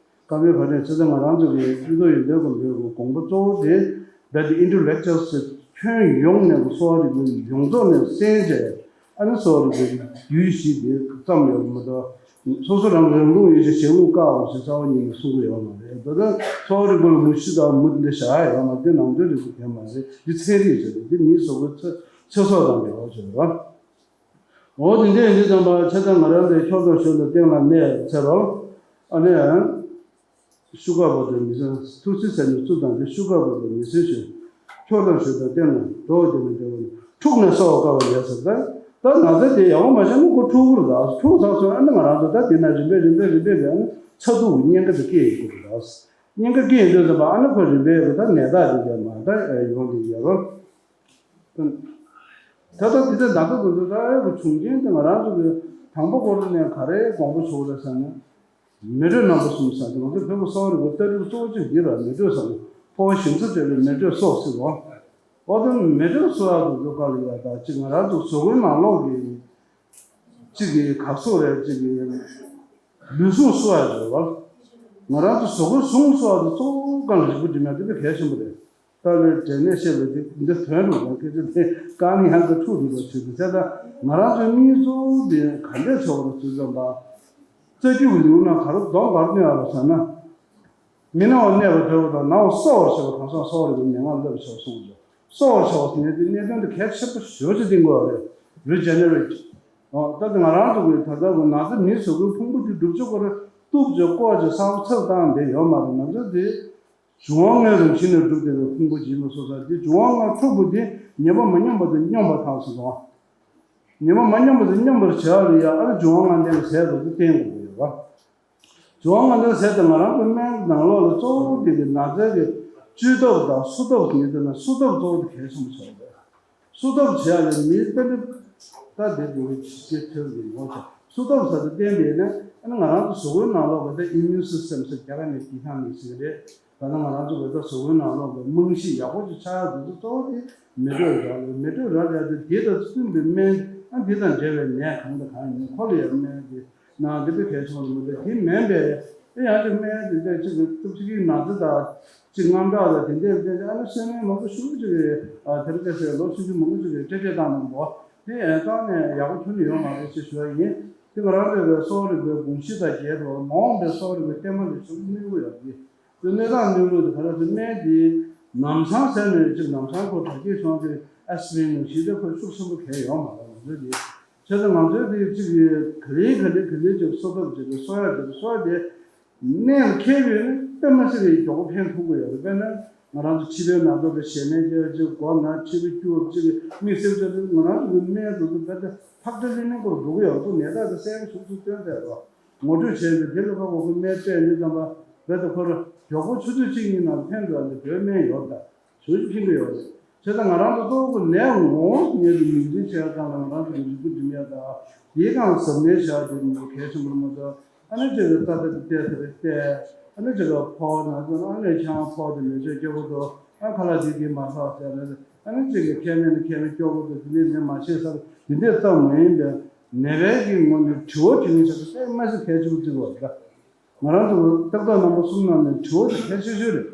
སྐབས་རེ་བར་ནས་ཚེ་ཚེ་ང་རང་ཚོ་གི་ཨིན་རྡུ་ཡོན་ཏན་གོམས་པའི་དགོངས་པ་གཙོ་བོ་དེ་that the intellectuals ཁྱོན་ཡོངས་ནས་གསོ་བ་རིག་པའི་ཡོངས་རྫོགས་ནས་གསན་བྱས། ཨ་ནི་གསོ་བ་རིག་པའི་རྒྱུད་བཞི་དེ་བརྩམས་ཡོད་མ་གཏོགས། སོ་སོ་རང་རང་ལུགས་ཡིན་ཞེས་བྱེད་ལུགས་བཀག་འོང་ཞེས་རྩ་བ་ཉིད་ནས་གསུང་གི་ཡོད་མ་རེད། ད་ལྟ་གསོ་བ་རིག་པ་ལ་མུ་བཞི་དང་མུ་འདི་བཞག་ཡོད་མ་རེད། འདི་ནང་དོན་རིག་པ་གལ་མ་རེད། འདི་ཚན་རིག་ཅིག་རེད། འདི་མིའི་གཟུགས་པོའི་ཚེ་ཚེ་སྲོག་དང་འབྲེལ་བ་ཅིག་རེད་བ། འོ་དེ་འདྲ་ཡིན་དུས་ཙམ་པ་ཆ་ཚང་ང་རང་ཚོའི་ཁྱོད་དང་ཞོལ་དུ་སྟེང་ལ་གནས་ཚེ་རོ། ཨ་ནི་ཡང་། ཤུག་ཁ་བོ་དེ་མི་ཟིན། ཐུགས་སྲས་ཟེར་ནས་བཙུགས་དང་དེ་ཤུག་ཁ་བོ་དེ་མི་ཟིན་ཞེས། ཁྱོད་དང་ཞོལ་དུ་སྟེང་ལ་འགྲོ་བ་དེ་ནི་དེ་བ་ནི་འཁྲུགས་ནས་གསོ་བ་དཀའ་བ་ལས་ཟེར་ད། ད་ན་ཚ་དེ་ཡག་པོ་མ་བྱས་ན་ཁོ་འཁྲུག་གི་རེད་ད། འཁྲུག་ཚར་སོང་ཨ་ནི་ང་རང་ཚོ་ད་དེ་ན་རིམ་པས་རིམ་པས་རིམ་པས་ཀྱི་ཨ་ནི་ཚ་གདུང་གི་གཉན་ཁ་དེ་སྐྱེ་ཡོང་གི་རེད་ད། གཉན་ཁ་སྐྱེ་ཡོང་དུས་ཙམ་པ་ཨ་ནི་ཁོ་རིམ་པས་ཀྱི་ད་ནད་རྟགས་དེ་གས་མ་ད་ཡོང་གི་ཡོད་རེད། ད་ལྟ་འདི་ལྟར་ན་ཚ་དེ་ཚོ་ད་ཨེ་གི་བྱུང་རྐྱེན་དེ་ང་རང་ཚོ་གི་དང་པོ་སྐོར་ནས་ག་རེ་དགོངས་པ་ཞུ་དགོས་རེད་ཟེར་ན། མེ་དྲོད་རྣམ་པ་གསུམ་ཟེར་དེ་ང་ཚོ་བོད་པ་གསོ་བ་རིག་པའི་ལྟ་གྲུབ་གཙོ་བོ་གཅིག་འདི་རེད། མེ་དྲོད་ཟེར་ན་ཕོ་བ་ཞིམ་ཚ་བྲལ་བའི་མེ་དྲོད་གསོ་ཟེར་བ། འོ་དེ་མེ་དྲོད་གསོ་ཡག་དེ་ཚོ་ག་ལ་ཡ་ད་གཅིག་ང་རང་ཚོ་གཟུགས་པོའི་ནང་ལོགས་ཀྱི་གཅིག་གི་ག་སོ་རེད། གཅིག་གི་ལུས་ཟུངས་གསོ་ཡག་རེད་བ། ང་རང་ཚོ་གཟུགས་པོའི་ཟུངས་གསོ་ཡག་དེ་གཙོ་བོ་གང་ལ་རིག་པ་འགྲིམ་ཡག་དེ་དཔེ་གལ་ཆེན་པོ་རེད། ཏཱ་ལའི་འབྲས་ནད་བཤད་པའི་འདི་འདི་དོན་རུ་ལ་སྐད་ཆ་དེ་རྐང་ནི་ཡང་དུ་འཁྲུག་འདུག་པ་ཞུ་དུས་ཙ་ད་ང་རང་ཚོའི་དམིགས་གཙོ་བོ་དེ་ག་འདྲས་ཆོག་རུ་ཚུལ་ཙམ་པ། རྩ་རྒྱུད་ཀྱི་ལེའུ་ནང་ག་རུ་གདོང་ག་རུ་གནོན་ཡོད་པ་ཟེར་ན། མི་ན་བར་གནས་པ་དོར་བ་དང་ན་བ་གསོ་བར་བྱེད་པ་གང་ཟག་གསོ་བ་རེད་པས་མན་ངག་སློབ་བྱ་གསུངས་འདུག་གསོ་བར་བྱ་བ་ཟེར་ནས་དེ་གནད་དོན་དེ་གལ་ཆེན་པོ་ཞེ་པོ་ཅིག་བསྟན་དགོས་པ་རེད། རི་ཇེ་ནེ་རེ་ཊི། ད་ལྟ་ང་རང་ཚོ་གི་ད་ལྟ་གི་ན་ཚ་མིའི་གཟུགས་པོའི་ཕུང་པོ་དེ་སྒྲུབ་བྱེད་ཁོ་རང་གཏུབ་བྱེད་བཀོག་བྱེད་གསར་པ་ཚབ་བཏང་བསྡད་ཡོད་མ་རེད། ང་ཚོ་དེ། འབྱུང་བ་ལྔའི་རང་བཞིན་ནས་གྲུབ་བསྡད་པའི་ཕུང་པོ་ཇི་མ་སོ་སོ་དེ་འབྱུང་བ་ལྔ་འཁྲུགས་པ་དེ་ཉེས་པ་མ་སྙོམས་པ་དང་སྙོམས་པ་དང་ཟེར་དང་། ཉེས་པ་མ་སྙོམས་པ་དང་སྙོམས་པར་བྱ་བ་ལ་ཡང་ཨ་རུ་འབྱུང་བ་ལྔ་ལྡན་གྱི་ཟས་དང་དེ་བསྟེན་དགོས་ཀྱི་ཡོད་པ། འབྱུང་བ་ལྔ་ལྡན་ཟས་དེ་ང་རང་ཚོ་སྨན་ནང་ལོགས་ལ་གཙོ་བོ་དེ་གི་ན་ཚ་གི་བཅོས་ཐབས་དང་གསོ་ཐབས་ཟེར་དུས་ན་གསོ་ཐབས་གཙོ་བོ་དེ་གལ་ཆེན་པོ་ཆགས་པས། གསོ་ཐབས་བྱེད་ཡ་ལ་མིའི་ལྟ་གྲུབ་ད་འདི་འདུག་ཅེས་ཐོས་ཀྱི་ཡོད་ཀྱང་གསོ་ཐབས་ཟེར་དུས་བསྟན་པས་ན་ཨ་ནི་ང་རང་ཚོ་གཟུགས་པོའི་ནང་ལོགས་ཀྱི་ད་ཨི་མིའུན་སི་སི་ཊེམ་ཟེར་རྒྱ་གར་ནས་འདི་ཐང་ནས་ཟེར་གྱི་རེད། ད་ལྟ་ང་རང་ཚོ་བོད་ད་གཟུགས་པོའི་ནང་ལོགས་ཀྱི་རྨང་གཞི་ཡག་པོ་ཅིག་ཆགས་ཡ་འདི་ཚོ་གཙོ་བོ་དེ་མེ་དྲོད་རག་ལས་མེ་དྲོད་རག་ལས་དེ་དེ་དང་བསྟུན་པའི་སྨན་ཨ་འདི་དང་འབྲེལ་བའི་ནད་གང་དང་གང་ཡིན་ཁོ་ལ་ཡང་སྨན་དེ་ནང་འདི་པའི་གལ་ཆུང་རུ་མི་འདུག་དེ་མིན་པས་ཨེ་ཡང་དེ་སྨན་དེ་འདྲ་ཅིག་གི་སྟོབས་ཅིག་གི་ན་ཚ་དང་ཅིག་དངངས་སྐྲག་དང་དེ་འདྲའི་སྟེང་ཨ་ནི་སྲན་མའི་མང་པོ་ཞུ་ཅིག་གི་དེ་རིང་ཁ་སང་ལོ་ཆུང་ཆུང་མང་པོ་ཅིག་གི་སྤྲད་སྤྲད་བཏང་གནང་འདུག་དེ་ཨེ་གཙང་ནས་ཡག་པོ་ཐོན་ནི་ཡོད་མ་རེད་ཅེས་ཞུ་བ་ཡིན། དེ་ང་རང་ཚོའི་བའི་གསོ་བ་རིག་པའི་དགོངས་གཞི་དང་འགལ་འགྲོ་མ་འོངས་པའི་གསོ་བ་རིག་པའི་ལྟད་མོ་ལས་ཤུགས་གནོད་ཀྱི་ཡོད་རེད། དེ་གནས་སྟངས་གནོད་ལུགས་དེ་ག་རེ་ཟེར་སྨན་དེ་ནམ་སང་ཟས་ནས་ཅིག་ནམ་སང་ཁོ་དྲག་སྐྱེད་བྱུང་དེ་ཨེ་སི་པི་རིན་ནང་བཞིན་དེ་ཁོ་ཤུགས་ཆེན་པོ་གལ་ཡོད་མ་རེད་ང་ཚོའི་དེ། བྱས་ཙང་ང་ཚོའི་དེ་ཅིག་ག་ལེ་ག་ལེ་ག་ལེ་ཅིག་གསོ་ཐབས་བྱས་ཏེ་གསོ་ཡ་དེ་གསོ་ཡ་དེ་གནས་ལ་འཁེལ་བས་ནི་དཔེ་མ་སྲིད་པའི་མགྱོགས་པོ་ཕན་ཐོགས་ཀྱི་ཡོད་རེད། དཔེར་ན་ང་རང་ཚོ་མཁྲིས་པའི་ན་ཚ་དང་ཞེ་ནད་སྐྱེ་བ་ཅིག་མགོ་ན་མཁྲིས་པ་སྐྱུག་ཅིག་མིག་སེར་ཚ་ཅིག་ང་རང་ཚོ་གི་སྨན་དེ་ཚོ་དཔེ་ད་ཕག་ཏུ་ལི་ནི་སྐོར་འགྲོ་གི་ཡོད་རེད། ཁོ་ནད་རྟགས་དེ་གསལ་པོ་ཞིག་ཏུ་སྟོན་ཐུབ་རོགས། ངོ་སྤྲོད་བྱས་ཏེ་དེ་ལ་ཁ་ཁོ་ཁོ་སྨན་སྤྲད་ནས་ཙམ་པ་བོད་དུ་ཁོ་ར་མགྱོགས་པོ་ཆུ་ཚོད་གཅིག་གཉིས་ནང་ཕན་འགྲོ་བ་འདི་བོད་སྨན་ཡོད་ད་ཞུ་ཕིང་གི་ཡོད་རེད། བྱས་ཙང་ང་རང་ཚོ་གཙོ་བོ་ནད་ངོ་བོ་ངེས་ཀྱི་ངོས་འཛིན་བྱས་ཙང་ལ་ང་རང་ཚོ་གི་རིག་པ་འགྲིམ་ཡ་ད་དེའི་སྒང་གཟབ་ནན་བྱ་དེ་མི་གལ་ཆེན་པོ་མ་གཏོགས་ཨ་ནི་ཅིག་གི་རྩ་དེ་བལྟས་ཟེར་བལྟས་ཨ་ནི་ཅིག་གི་ཕོག་ན་ཚོ་ཨ་ནི་ཁྱང་ཕོག་དེ་མེ་ལྕེ་སྐྱོ་པོ་འདུག་ཨ་ཁ་ལག་དེ་དེ་མ་ཕོག་ཟེར་ནས་ཨ་ནི་ཅིག་གི་ཁས་ལེན་ནི་ཁས་ལེན་སྐྱོ་པོ་འདུག་དེ་ནས་ནད་མ་ཤེས་ས་དེ་འདྲས་ཙམ་མ་ཡིན་པའི་ནད་པའི་གི་ངོས་ནས་དྲི་བ་དྲི་ངེས་ཆགས་ཏེ་དཔེ་མ་སྲིད་གལ་ཆེན་པོ་བརྩི་དགོས་རེད་ད། ང་རང་ཚོ་ཏག་ཏག་རྣམ་པ་གསུམ་ནང་ནས་དྲི་བ་དེ་གལ་ཆེ་ཤོས་རེད།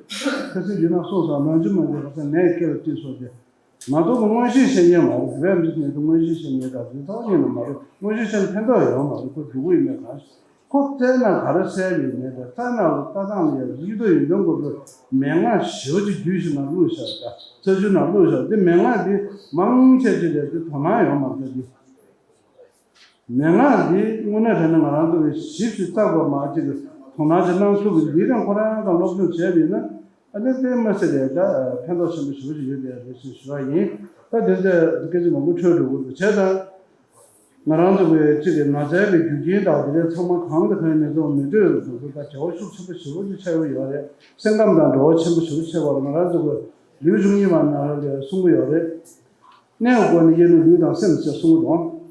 ཁ་སང་ཡིན་ན་གསུངས་སོང་། ནང་ཆུ་མ་འཇོག་ཁ་སང་ནད་སྐེ་ལ་དཀྲིས་སོང་སྟེ། ང་ཚོ་གི་མངོན་ཤེས་ཤེས་མཁན་མ་རེད། བོད་མི་ཚོ་ནས་དུ་མངོན་ཤེས་ཤེས་མཁན་དང་དེ་ཚོ་ཡིན་ན་མ་རེད། མངོན་ཤེས་ཤེས་ན་ཕན་ཐོགས་ཡོད་མ་རེད། ཁོ་སྡུག་གུ་ཡིན་མེད་གང་ཤེས། ཁོ་བཙལ་ན་ག་རེ་གསལ་ཡོད་མེད་དང་རྩ་ནག་ལ་ལྟ་སྟངས་ལ་ཡང་གཟིགས་རྟོག་ཡོན་ཏན་དགོས་པའི་མན་ངག་ཞེ་པོ་ཅིག་རྒྱུད་ཞིག་ནང་བླུགས་བཞག་ད་རྩ་ཆུ་ནང་བླུགས་བཞག་དེ་མན་ངག་འདི་མང་ཆེ་ཅིག་ལས་དེ་དོ་སྣང་ཡོད་མ་རེད་དེ། མན་ངག་འདི་དངོས་གནས་དྲན་ན་ང་རང་ཚོ་གི་ཞིབ་ཞིབ་བརྟག་པ་མ་ཅིག་དོ་སྣང་ཅིག་གནང་ཐུབ་པའི་འདི་དང་ཁོ་རང་དང་སློབ་སྦྱོང་བྱས་པ་ཡིན་ན་ཨ་ནི་དཔེ་མ་སྲིད་པའི་ད་ཕན་ཐོགས་ཆེན་པོ་ཞེ་པོ་ཅིག་ཡོད་པའི་རེ་ཞིག་ཞུ་བ་ཡིན། ད་དེ་ཚོ་སྐད་ཆ་མང་པོ་འཕྲོས་འགྲོ་དགོས་འདུག་བྱས་ཙང་ང་རང་ཚོ་གི་གཅིག་གི་ན་ཚའི་གི་རྒྱུ་རྐྱེན་དང་དེ་འདྲའི་ཚང་མ་གང་དང་གང་ཡིན་ནས་ཚོ་མི་འཕྲོད་རུ་སོང་ཚོ་ད་བྱ་བ་ཤུགས་ཆེན་པོ་ཞེ་པོ་ཅིག་ཆགས་ཡོད་ཡོད་རེད། སེམས་ཁམས་དང་འགྲོ་བ་ཆེན་པོ་ཞེ་པོ་ཆགས་པ་རེད། ང་རང་ཚོ་གི་ ལེའུ་བཅུ་གཉིས་པ་ནང་ལ་གསུང་གི་ཡོད་རེད། གནས་ཀྱི་སྒོ་ནས་དབྱེ་ན་ལུས་དང་སེམས་ཟེར་གསུང་གི་འདུག་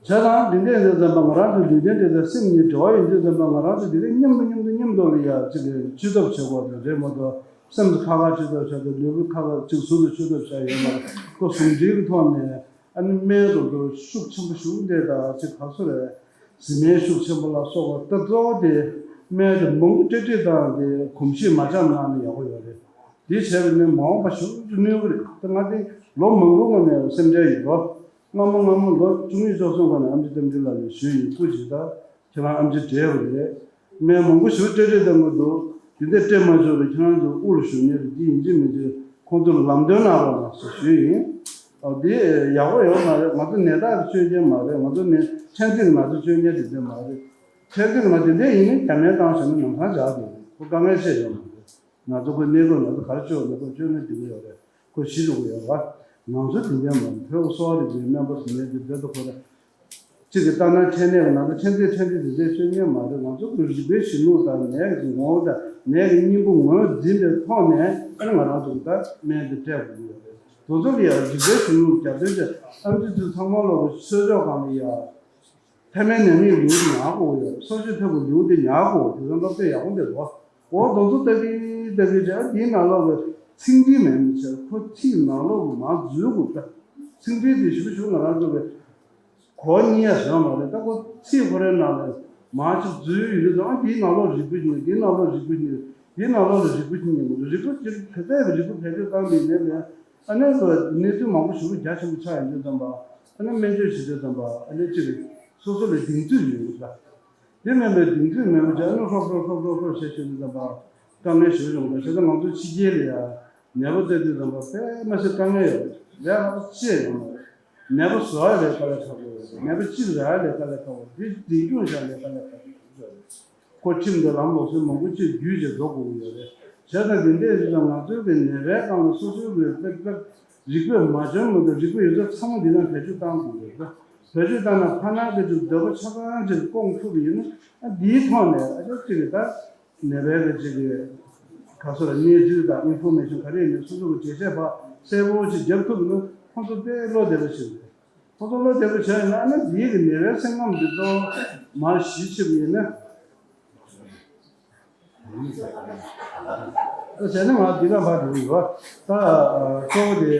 བྱས་ཙང་འདི་འདྲ་ཡིན་དུས་ཙམ་པ་ང་རང་ཚོ་ལུས་རྟེན་འབྲེལ་དང་སེམས་གཉིས་འབྲེལ་བ་ཡིན་དུས་ཙམ་པ་ང་རང་ཚོ་འདི་རིགས་མཉམ་དུ་མཉམ་དུ་མཉམ་དུ་ལ་ཡ་ཅིག་གི་བཅོས་ཐབས་བྱེད་དགོས་རེད་མ་གཏོགས། སེམས་ཁ་ཁ་བཅོས་ཐབས་བྱ་དང་ལུས་པོ་ཁ་ཁ་ཅིག་ཟུར་དུ་བཅོས་ཐབས་བྱ་ཡོད་མ་རེད། ཁོ་ཟུང་འབྲེལ་གྱི་ཐོག་ནས་ཨ་ནི་སྨན་དང་དུ་ཤུགས་ཆེན་པོ་ཞུགས་འདྲེ་དང་ཅིག་ག་ཚོད་རེད། བཟི་སྨན་ཤུགས་ཆེན་པོ་ལ་སོགས་པ་ད་གཙོ་བོ་དེ་སྨན་དེ་མང་པོ་སྤྲད་སྤྲད་བཏང་སྟེ་གོམས་གཤིས་མ་འཆམ་གནང་ན་ཡག་པོ་ཡོད་རེད། འདི་བྱས་པ་ནི་མ་འོངས་པ་ཞེ་པོ་ཅིག་གནོད་གི་རེད། ད་ང་དེ་ལོ་མང་པོ་སྔོན་ནས་སེམས་ཁྲལ་ཡོད་རོ། སྔ་མོ་སྔ་མོ་ལོ་བཅུ་གཉིས་བཅུ་གསུམ་སྒང་ནས་ཨེམ་ཆི་རྟ་མགྲིན་ལགས་ལ་ཞུས་ཡིན། སྐུ་མཁྱེན། ད་ཁྱེད་རང་ཨེམ་ཆི་བགྲེས་པ་རེད། སྨན་མང་པོ་ཞེ་པོ་སྤྲད་སྤྲད་བཏང་གི་འདུག་དེ་འདྲ་སྤྲད་མ་ཆོག་པའི་ཁྱེད་རང་ཚོ་དབུ་ལ་བཞུགས་མཁན་རེད། འདི་ཡིན་གཅིག་མིན་གཅིག་ཁོང་ཚོར་ལམ་སྟོན་གནང་རོགས་གནང་ཞེས་ཞུས་ཡིན། ཨ། འདི་ཡག་པོ་ཡོད་མ་རེད། ང་ཚོ་ནད་རྟགས་ཀྱི་སྤྱོད་མཁན་མ་རེད། ང་ཚོ་ནི་ཕྲན་ཚེགས་ང་ཚོ་སྤྱོད་མཁན་དེ་འདྲ་མ་རེད། ཕྲན་ཚེགས་ང་དེ་འདྲ་ཡིན་ན་རྒྱ་སྨན་བཏང་བྱས་ན་ནམ་སང་འཇགས་འགྲོ་གི་རེད། ཁོ་དཀའ་ངལ་ཆེ་ཡོད་མ་རེད། ང་ཚོ་ཁོ་གནས་སྐབས་ང་ཚོ་ག་རེ་བཅོས་ན་ཁོ་བཅོས་ན་འགྲིག་གི་ཡོད་རེད། ཁོ་ཤི་འགྲོ་གི་ཡོད་རེད། ང་ཚོ་དེ་འདྲ་མ་རེད། བོད་གསོ་བ་རིག་པའི་སྨན་པ་ཟེར་མཁན་དེ་འདྲ་ད་ཁོ་རེད། གཅིག་གིས་ལྟ་ན་ཕྲན་ནད་ཀྱི་ནང་དུ་ཕྲན་ཚེགས་ཕྲན་ཚེགས་དེ་འདྲའི་སྤྱོད་མཁན་མ་རེད། ང་ཚོ་གི་རིག་པའི་གཞུང་ལུགས་དང་ནད་ཀྱི་ངོ་བོ་དང་ནད་ཀྱི་སྙིང་པོ་ངོས་འཛིན་པའི་ཐོག་ནས་ཨ་ནི་ང་རང་ཚོ་གི་ད་སྨན་དེ་སྤྲད་དགོས་ཀྱི་ཡོད་རེད། དེ་ཚོ་ལ་ཡང་རིག་པའི་གཞུང་ལུགས་རྒྱབ་རྟེན་བྱས། ཨེམ་ཆི་ཚོས་ཚང་མ་ལོག་གི་གསོལ་ལྕོག་སྒང་ལ་ཡ། མཐའ་མའི་ནད་མེད་ལེའུ་དེ་ཉར་དགོས་ཡོད། སོ་སོས་ཐོབ་པའི་ལེའུ་དེ་ཉར་དགོས། དེ་ཚོ་སློབ་དེབ་ཡག་པོ་འདུག་གོ། འོ་དེ་ཚོ་ལྟ་གི་ལྟ་གི་བྱས། ཨ། དེའི་ནང་ལོགས་ཀྱི་ཚིག་འབྲི་མེད་མི་བྱས། ཁོ་ཚིག་ནང་ལོགས་ཀྱི་མར་འཛུལ་དགོས། ད་ཚིག་འབྲི་དེ་ཞུ་ཞུ་ང་རང་ཚོ་གི་གོ་གཉིས་ཡ་བཟོས་མ་རེད། ད་ཁོ་ཚིག་ཁོ་རའི་ནང་ལ་མར་ཅིག་འཛུལ་ཡོད་དུས། ཨ། དེའི་ནང་ལོགས་རིལ་བུ་གཉིས། དེའི་ནང་ལོགས་རིལ་བུ་གཉིས། དེའི་ནང་ལོགས་ལ་རིལ་བུ་གཉིས། རིལ་བུ་ཅིག་ག་ཚད་ཀྱི་རིལ་བུ་བེད་སྤྱོད་བཏང་བའི་ནས་ལས། ཨ་ནི་ལོ་གནས་ཚུལ་མང་པོ་ཞེ་པོ་རྒྱ་ཆེན་པོ་ཆགས་ཡོང་དུས་ཙམ་པ། ཨ་ནི་སྨན་བཅོས་བྱེད་དུས་ཙམ་པ། ཨ་ནི་གཅིག་སོ་སོ་ལ་གདེང་ཚོད་ཡོད་ཀྱི་རེད། དེ་མིན་པའི་གདེང་ཚོད་མེད་པ་བྱས། ཨ་ནི་ཧྲོབ་ཧྲོབ་ཧྲོབ་ཧྲོབ་ཧྲོབ་བྱས་བྱས་དུས་ཙམ་པ་དཀའ་ངལ་ཞེ་པོ་ཡོང་གི་རེད། བྱས་ཙང་ང་ཚོ་ཕྱི་རྒྱལ་ལ་ཡ་ནད་པ་བཙལ་དུས་ཙམ་པ་དཔེ་མི་སྲིད་དཀའ་ངལ་ཡོད་རེད། ལས་ཀ་ཅི་ཡང་ཡོད་མ་རེད། ནད་པ་བཟོ་ཡ་ལས་ཀ་ལས་ཁག་པོ་ཡོད་རེད། ནད་པ་གཅིག་རག་ཡ་ལས་ཀ་ལས་ཁག་པོ། དེ་འཛིན་སྐྱོང་བྱ་ལས་ཀ་ལས་ཁག་པོ་ཡོད་རེད། ཁོ་ཁྲིམས་དང་ལམ་ལུགས་སྲོལ་མང་པོ་ཅིག་བརྒྱུད་བྱས་འགྲོ་དགོས་ཀྱི་ཡོད་རེད། བྱས་ཙང་དེ་འདྲས་ཡིན་ཙང་ང་ཚོའི་གི་ནད་པའི་སྒང་ལ་སོ་སོའི་གི་ཏག་ཏག་རིག་པས་མ་འཇོན་མི་འདུག་རིག་པ་ཡོད་ཚད་ཚང་མ་འདི་ནང་བེད་སྤྱོད་བཏང་དགོས་ཀྱི་ཡོད་རེད། བེད་སྤྱོད་བཏང་ན་ཕར་ནང་གི་ཅིག་འདོད་པ་ཆ་ཚང་ཅིག་སྐོང་ཐུབ་པ་ཡིན་ན། ཨ། འདིའི་ཐོག་ནས་ཨ་ཅག་ཅིག་གི་ད་ནད་པའི་གི་ཅིག་གི་ག་སོ་ལ་གནས་ཚུལ་དང་ཨིན་ཕོར་མེ་ཤོན་ག་རེ་ཡིན་ནའི་སོ་སོ་གི་འགྲེལ་བཤད་ཕར་གསལ་པོ་ཅིག་རྒྱབ་ཐུབ་ན་ཁོང་ཚོ་དཔེ་བློ་བདེ་པོ་ཞིག་རེད། ཁོ་ཚོ་བློ་བདེ་པོ་བྱས་ཡོད་ན། ཨ་ནི་འདིའི་གི་ནད་པའི་སེམས་ཁམས་འདི་ཚོ་མར་ཞི་ཆེ་བ་ཡིན་ན། ད་བྱས་ན་ང་འདི་ག་ཕར་འགྲོ་གི་ཡོད། ད་གཙོ་བོ་དེ་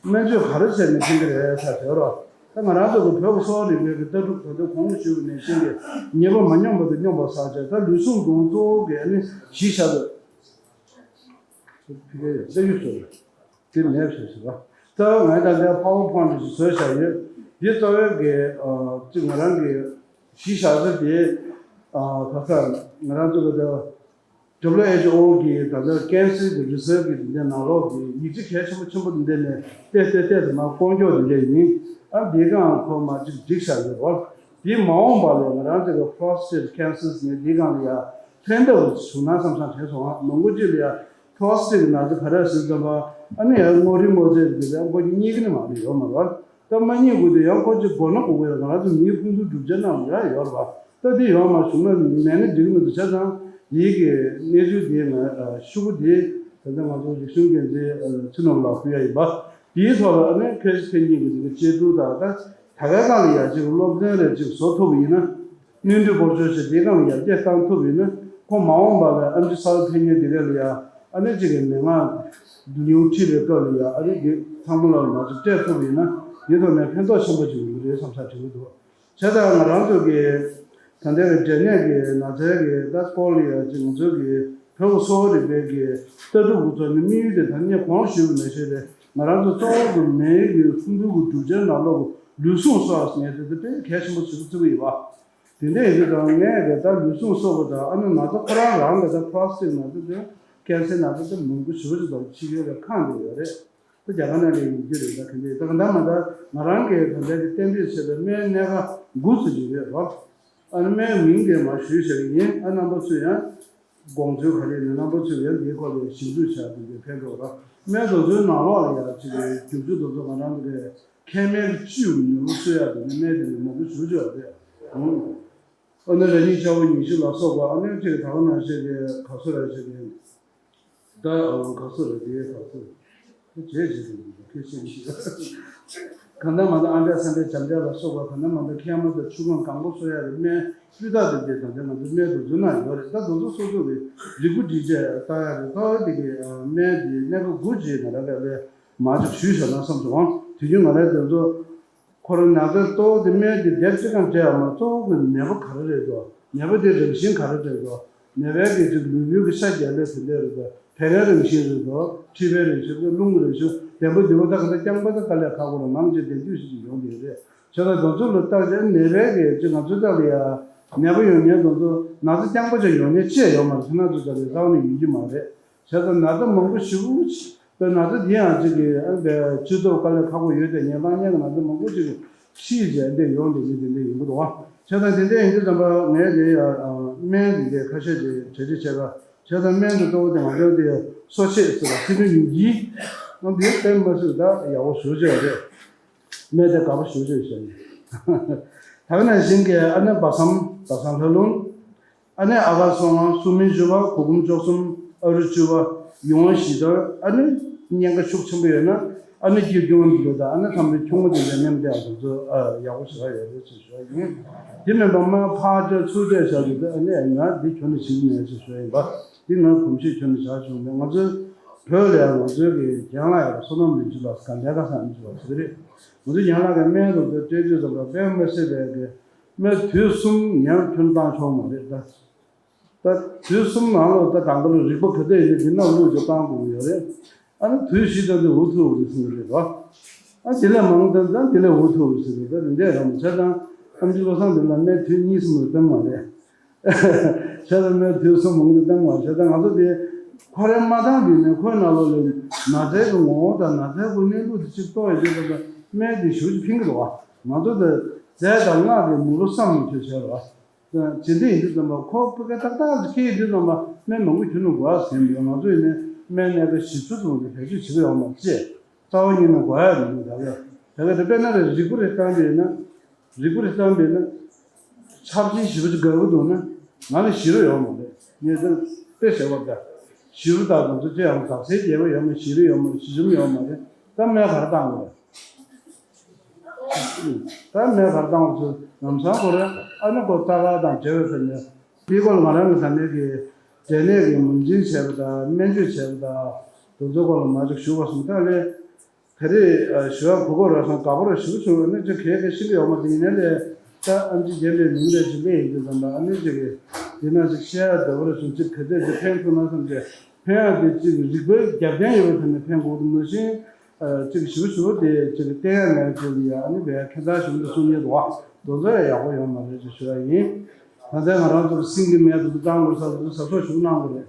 སྨན་བཅོས་ག་རེ་བྱས་ནས་ཕན་གི་རེད་ཟེར་དེ་རོ། ད་ང་རང་ཚོ་གི་བོད་ཀྱི་གསོ་བ་རིག་པའི་གི་ལྟ་གྲུབ་ད་ལྟ་གོང་ཞུས་པ་ནང་བཞིན་གྱི་ཉེས་པ་མ་སྙོམས་པ་དང་སྙོམས་པར་བསགས་བྱས། ད་ལུས་ཟུངས་དང་གཙོ་བོ་གི་ཨ་ནི་གཞི་བཞག་དགོས། ཕ་གིའི་ཡོད་ད་ཡོད་ཟེར། དེ་མེད་ཟེར་ཟེར་བ། ད་ང་ད་ལྟ་པ་ཝར་པོའིན་ཊི་ཞིག་བཟོས་བཞག་ཡོད། འདི་གཙོ་བོའི་གི་ཨ་ཅིག་ང་རང་གི་གཞི་བཞག་ས་དེ། ཨ་ག་ས་ང་རང་ཚོ་གི་ད་ཌབ་ལིའུ་ཨེཆ་ཨོ་གི་ད་ལྟ་ཀན་སར་གི་རི་སར་ཆི་གི་དེ་འདྲའི་ནང་ལོགས་ཀྱི་ཡིག་ཆ་གལ་ཆེན་པོ་ཆེན་པོ་དེ་འདྲ་ནས་བལྟས་བལྟས་བལྟས་ཏེ་མར་བསྐོང་རྒྱུ་དེ་འདྲ་ཡིན། ཨ་འདིའི་སྒང་ཁོ་མར་ཅིག་སྒྲིག་བཞག་ཡོད་རེད། འདི་མ་འོངས་པ་ལ་ང་རང་ཚོ་གི་པོ་རོ་སི་ཊེཊ་ཀན་སར་ཟེར་ནས་འདིའི་སྒང་ལ་ཡ་ཕན་ཐོགས་བྱུང་ན་བསམ་བསམ་དྲན་སོང་། ཨ་མང་པོ་ཅིག་ལ་ཡ་པོ་རོ་སི་ཊེཊ་ཀྱི་ན་ཚ་ག་རེ་ཟེར་ཙམ་པ། ཨ་ནི་ཡང་སྔོ་རིལ་སྔོ་ཚལ་དེ་ལ་མགོ་གཉིས་ཀྱི་ནི་མ་ནི་ཡོད་མ་རེད། ད་མ་རྙེད་དགོས་དུས་ཡང་ཁོ་ཅིག་མགོ་ན་དགོས་ཀྱི་རེད། ང་རང་ཚོ་མིའི་ཕུང་པོའི་གྲུབ་ཆ་ནང་ལ་ཡང་ཡོད་རེད་པ། ད་འདི་ཡོད་མ་བྱུང་ན་མེད་ན་འགྲིག་གི་མི་འདུག་བྱས་ཙང་འདིའི་གི་གནས་ཚུལ་འདི་ང་ཤོག་བུ་འདི་ད་ལྟ་ང་ཚོ་རིག་གཞུང་འགན་འཛིན་ཚེ་ནོར་ལགས་ཕུལ་ཡ་ཡིན་པ། འདིའི་ཐོག་ལ་ཨ་ནི་ཕལ་ཆེར་ཕན་གྱི་འདུག་གི་གཅེས་ཐུབ་དང་། ད་ད་གའི་སྒང་ལ་ཡ་ཅིག་སློབ་ཚན་རེ་ཅིག་བཟོ་ཐུབ་པ་ཡིན་ན། སྣོན་འདྲེན་སྤོར་སྦྱོར་བྱས་དེའི་སྒང་ལ་ཡར་རྒྱས་བཏང་ཐུབ་ཡིན་ན། ཁོ་མ་འོངས་པ་ལ་ཨེམ་ཆི་ས་རུ་ཕེབས་མཁན་དེ་ག་ལ་ཡ་ཨ་ནི་གཅིག་གི་མན་ངག་ཉུང་ཁྲིད་པའི་སྐབས་ལ་ཡ་ཨ་ནི་གི་ཚང་མ་ལ་མ་གཏོགས་སྤྲད་ཐུབ་ཡིན་ན། དེ་ཐོག་ནས་ཕན་ཐོགས་ཆེན་པོ་ཅིག་ཡོང་གི་རེད་བསམ་ས་དྲན་གྱི་འདུག་བྱས་ཙང་ང་རང་ཚོ་གི་ད་ལྟའི་གི་འབྲས་ནད་ཀྱི་ན་ཚའི་གི་ད་སྐོར་ལ་ཡ་གཅིག་ང་ཚོ་གི་བོད་ཀྱི་གསོ་བ་རིག་པའི་གི་ལྟ་གྲུབ་ཀྱི་ཐོག་ནས་དམིགས་ཡུལ་དེ་ད་ངས་གོང་ཞུས་པ་ནང་བཞིན་རེད། ང་རང་ཚོ་གཙོ་བོ་གི་མིའི་གི་ཕུང་པོའི་གི་གྲུབ་ཆའི་ནང་ལོགས་ཀྱི་ལུས་ཟུངས་གསོ་བ་ཟེར་མཁན་དེ་ཚོ་དཔེ་གལ་ཆེན་པོ་ཞིག་བརྩི་གི་ཡོད་པ། དེ་འདྲ་ཡིན་དུས་ཙང་ངས་རེད། ད་ལུས་ཟུངས་གསོ་བ་དང་ཨ་ནི་ན་ཚ་ཁོ་རང་རང་གི་ད་པོ་རོ་སི་ཊེཊ་ན་ཚ་དང་ཀན་སར་ན་ཚ་དེ་མང་པོ་ཞེ་པོ་ཅིག་དང་ཕྱི་རྒྱལ་ལ་ཁག་འདྲ་ཡོད་རེད། ད་རྒྱ་གར་ནང་ལ་ཡིན་རྒྱུ་རེད། ད་ག་འདྲ་ད་ག་འདྲ་མ་ད་ང་རང་གིས་ད་ལྟ་གི་གཏན་འབེབས་བྱས་པའི་སྨན་སྣ་ཁ་དགུ་ཙམ་ཅིག་ཡོད་རེད། ཨ་ནི་སྨན་མིང་དེ་མར་ཞུས་བཞག་གི་ཡིན། ཨ་རྣམ་པ་ཚོས་ཡང་དགོངས་ཚུལ་ག་རེ་ཡིན་ན་རྣམ་པ་ཚོས་ཡང་འདིའི་སྐོར་ལ་ཞིབ་འཇུག་བྱ་དེ་འདྲ་ཕན་ཐོགས་ར། སྨན་དེ་ཚོའི་ནང་ལོགས་ལ་ཡང་ཅིག་གི་རྒྱུ་ཆ་དེ་ཚོ་ང་རང་ཚོ་གི་མཁལ་མའི་བཅུད་ཀྱི་ནུས་པ་གསོ་ཡག་དེ་ནི་སྨན་དེ་ནི་མང་པོ་ཞེ་པོ་ཅིག་ཡོད་རེད། ཨ་ནི་ར་ཡིག་ཆ་བོ་ཉི་ཤུ་ལ་སོགས་པ། ཨ་ནི་ཅིག་ད་ག་ནང་བཞིན་གྱི་ག་ཚོད་ར་བྱེད་དེ། ད་ག་སུ་རེད། དེ་ག་སུ་རེད། ཁྱེད་ཀྱིས་ཁྱེད་ཤེས་ཀྱི། གང་ལྟར་མ་གཏོགས་ཨ་མྲ་ས་མྲ་འཇམ་དྲལ་ལ་སོགས་པ། གང་ལྟར་མ་གཏོགས་མཁལ་མ་དང་ཆུ་སྒང་གང་པོ་གསོ་ཡ་རེད། སྨན་སྤུས་དག་དེ་འདྲ་ད་ལྟ་ང་ཚོའི་སྨན་དུ་འཛུལ་ན་ཡོད་རེད། ད་དེ་ཚོ་སོ་སོ་གི་རིགས་པ་སྒྲིག་ཆས་ལྟ་ཡ་རེད། ད་དེ་གི་སྨན་དེ་སྣ་ཁ་དགུ་ཅིག་ང་རང་གི་ལས་མ་ཅིག་ཞུས་བཞག་ན་བསམ་སོང་། དུས་རྒྱུན་ང་རང་དེ་ཚོ་ཁོ་རང་ན་ཚ་གཙོ་བོ་དེ་སྨན་དེ་སྡེབ་གཅིག་གམ་སྤྲད་ཡ་མ་གཏོགས་གཙོ་བོ་གི་ནད་པ་ག་རེ་རེད་དོ། ནད་པ་དེ་རང་བཞིན་ག་རེ་རེད་དོ། ནད་པའི་གི་ཅིག་ལུས་པོའི་གི་ཤ་རྒྱགས་ལས་དེ་འདྲ་རེད་དོ། བད་ཀན་རང་བཞིན་རེད་དོ། མཁྲིས་པའི་རང་བཞིན་རེད། རླུང་གི་རང་བཞིན། ལྡན་པ་འདི་པོ་ད་ག་ད་རྐྱང་པ་ད་དཀའ་ལས་ཁག་པོ་རེད། མང་ཆེ་བདེ་སྐྱིད་ཞིག་ཡོང་གི་རེད། བྱས་ཙང་དེ་ཚོ་ལ་བརྟག་དཔྱད་ནད་པའི་གི་ཅིག་ང་ཚོའི་ལྟ་ལ་ཡ་ནད་པ་ཡོང་མཁན་དེ་ཚོ་ན་ཚ་རྐྱང་པ་ཅིག་ཡོང་མཁན་ཅིག་ཡོད་མ་རེད། ཁྱེད་རང་ཚོ་ལྟ་ལ་རྩ་བ་ནས་ཡོང་གི་མ་རེད། བྱས་ཙང་ན་ཚ་མང་པོ་ཞེ་པོ་ཅིག་པའི་ན་ཚ་འདི་ཡང་ཅིག་གི་ཨ་ནི་སྤྱི་ཚོགས་དཀའ་ལས་ཁག་པོ་ཡོད་དེ། ངན་ལངས་མཁན་གྱི་ན་ཚ་མང་པོ་ཅིག་ཤི་བྱས་འདི་ཡོང་དེ་འདི་འདི་འདི་ཡོང་གི་འདུག་བ། བྱས་ཙང་དེ་འདྲ་ཡིན་དུས་ཙམ་པ་ངས་དེ་ཡ་སྨན་འདི་འདྲའི་ཁ་ཤས་ཅིག་གྲ་སྒྲིག་བྱས་པ། བྱས་ཙང་སྨན་དེ་གཙོ་བོ་དེ་ང་ཚོ་དེ་གསོ་དཔྱད་ཟེར་བ་ཚིག་འབྲུ་ཉུང་གི་ཨ་འདི་བསྟན་མ་ཟེར། ད་ཡག་པོ་ཞེ་པོ་ཅིག་རེད། སྨན་དེ་དགའ་པོ་ཞེ་པོ་ཅིག་བྱས་ནས། ད་ག་ནང་བཞིན་གྱི་ཨ་ནི་སྦ་གསང་སྦ་གསང་ལྷ་ལུང་། ཨ་ནི་ཨ་གར་སོ་ལྔ། སུ་མིན་བཅུ་པ། གུར་གུམ་བཅུ་གསུམ། ཨ་རུ་བཅུ་པ། ཡུལ་དབང་བཞི་ལྟར། ཨ་ནི་གཉན་ཁ་ཤུགས་ཆེན་པོ་ཡོད་ན་ཨ་ནི་སྐྱིད་སྐྱོང་འདི་ལོ། ད་ཨ་ནི་ཚང་མའི་ཆུང་མ་དེ་འདྲ་མཉམ་དེ་ཨ་ཚོ་ཚོ་ཨ་ཡག་པོ་ཞེ་དྲག་ཡོད་རེད་ཅེས་ཞུ་བ་ཡིན། དེ་མིན་པ་མ་ཕར་བཅད་ཚུར་བཅད་བྱ་རྒྱུ་དེ་ཨ་ནི་ང་འདི་ཁྱོན་ནས་བྱེད་ཀྱི་མེད་ཅེས་ཞུ་བ་ཡིན་པ། འདི་ང་གོམས་གཤིས་ཁྱོན་ནས་བཞག་བྱུང་མེད། ང་ཚོའི་བོད་ལ་ཡང་ང་ཚོའི་གི་རྒན་ལགས་ཡང་བསོད་ནམས་ལེགས་མཇུག་ལ་ག་འདྲ་ག་ས་མི་འཇུག་པ་ཟེར་གི་རེད། ང་ཚོའི་རྒན་ལགས་ཀྱི་སྨན་དེ་ཚོ་སྤྲད་དུས་ཙམ་པ་དཔེ་མི་སྲིད་པའི་གི་སྨན་དུས་གསུམ་ཡང་ཁྱོན་བཏང་ཆོག་མ་རེད་ད། ད་དུས་གསུམ་ནང་ལ་ད་དང་པོ་ལ་རིག་པ་ག་འདྲ་ཡིན་འདི་ནང་བླུགས་ཀྱི་བཏང་དགོས་ཡོད་རེད། ཨ་ནི་དུས་བཞི་ཙམ་དུ་འུ་ཐུག་རེད་ཟེར་གི་རེད་བ། ཨ་དེ་ལས་མང་ཙམ་ཙམ་དེ་ལས་འུ་ཐུག་རེད་ཟེར་གི་རེད། ད་དེ་འདྲས་རང་བྱས་ཙང་ཨམ་ཆི་བློ་བཟང་དེ་ལ་སྨན་དུས་གཉིས་གསུམ་ལ་བཏང་མ་རེད། བྱས་ཙང་སྨན་དུས་གསུམ་མང་དུ་བཏང་བ་བྱས་ཙང་ང་ཚོ་དེ་ཁོ་རང་མ་བཏང་དུས་ནས་ཁོའི་ནང་ལོགས་ལ་ན་ཚའི་གི་ངོ་བོ་དང་ན་ཚའི་གི་གནས་ལུགས་དེ་གཅིག་རྟོགས་ཡོད་དུས་ཙམ་པ་སྨན་དེ་ཞེ་པོ་ཅིག་ཕན་གི་འདུག་བ། ང་ཚོ་དེ་རྫས་དང་སྔགས་ཀྱི་མུ་ལོ་བསམ་མི་ཁྱོད་བྱས་རོགས། ཇི་འདྲ་ཡིན་དུས་ཙམ་པ་ཁོ་ཕ་གི་ཏག་ཏག་ཅིག་ཁྱེར་ཡོང་དུས་ཙམ་པ་སྨན་མང་པོ་ཁྱོན་ནས་དགོས་ཟེར་མི་འདུག་ང་ཚོ་ཡིན་ནའི་སྨན་སྣ་ཁ་བཞི་བཅུ་ཙམ་གྱི་བེད་སྤྱོད་བྱེད་ཀྱི་ཡོད་མ་རེད་ཅེས། རྩ་བ་ཉིད་ནས་དགོས་ཡ་མི་འདུག་ད་ག་ད་ག་དེ་དཔེར་ན་རེ་རིལ་བུ་རེ་བཏང་བས་ན། རིལ་བུ་རེ་བཏང་བས་ན། ཆབ་ཆེན་ཞེ་པོ་ཅིག་དགའ་པོ་འདུག་ན། ང་ལ་ཞེ་དྲག་ཡོད་མ་རེད། ངས་ད་དཔེ་བཤད་པ་འདྲ། ཞེ་དྲག་ད་ང་ཚོ་ཅི་ཡང་དག་སའི་རྒྱལ་པོ་ཡོད་མ་རེད། ཞེ་དྲག་ཡོད་མ་རེད། ཞེ་ཆུང་ཡོད་མ་རེད། ད་སྨན་ག་རེ་བཏང་དགོས་རེད། ད་སྨན་ག་རེ་བཏང་དགོས་ཚུལ་ལམ་སང་ཁོ་རེ་ཨ་ནི་ཁོ་ལྟ་ག་དང་འབྲེལ་བའི་ཐོག་ནས་དེའི་སྐོར་ལ་ང་རང་གི་ད་ནས་ཀྱི་འབྲས་ནད་ཀྱི་ངོས་འཛིན་བྱས་པ་དང་སྨན་བཅོས་བྱས་པ་དང་དེ་ཚོའི་སྐོར་ལ་མ་ཅིག་ཞུ་བ་སོང་། ད་ལས་ག་རེ་ཞུ་བ་གོ་གོ་ར་སོང་། དགའ་པོ་ར་ཞུ་བྱུང་། ཨ་ནི་ཅིག་གས་གས་ཤིང་གི་ཡོག་མ་དེ་ཡིན་ནའི་ལས་ད་ཨམ་ཆི་རྒན་པའི་མིང་ལས་ཅིག་ལས་ཡིན་དུས་ཙམ་པ་ཨ་ནི་ཅིག་གི་དེ་ན་ཅིག་བཤད་ཡ་འདོད་པ་ར་སོང་། ཅིག་ག་ཚད་ཅིག་ཕན་ཐོགས་ན་བསམ་སྟེ་ཕན་ཡ་དེ་ཅིག་རིག་པའི་རྒྱབ་རྟེན་ཡོད་པའི་ཐོག་ནས་ཕན་དགོས་འདུག་མ་གཞི། ཅིག་ཞུ་ཞུ་དེ་ཅིག་བསྟན་ཡ་མེད་ཅིག་ཡ་ཨ་ནི་བས་ཁྱད་མཚར་ཞིག་འདུག་གསུང་ཉེ་འདུག་བ། དེ་ཚོ་ཡ་ཡག་པོ་ཡོད་མ་རེད་ཅེས་ཞུ་ཡ་ཡིན། ད་ལྟ་ང་རང་ཚོར་སྲིན་གྱི་མེ་དེ་ཚོ་བཏང་དགོས་ས་དེ་ཚོ་གཟབ་གཟབ་ཞུ་གནང་དགོས་རེད།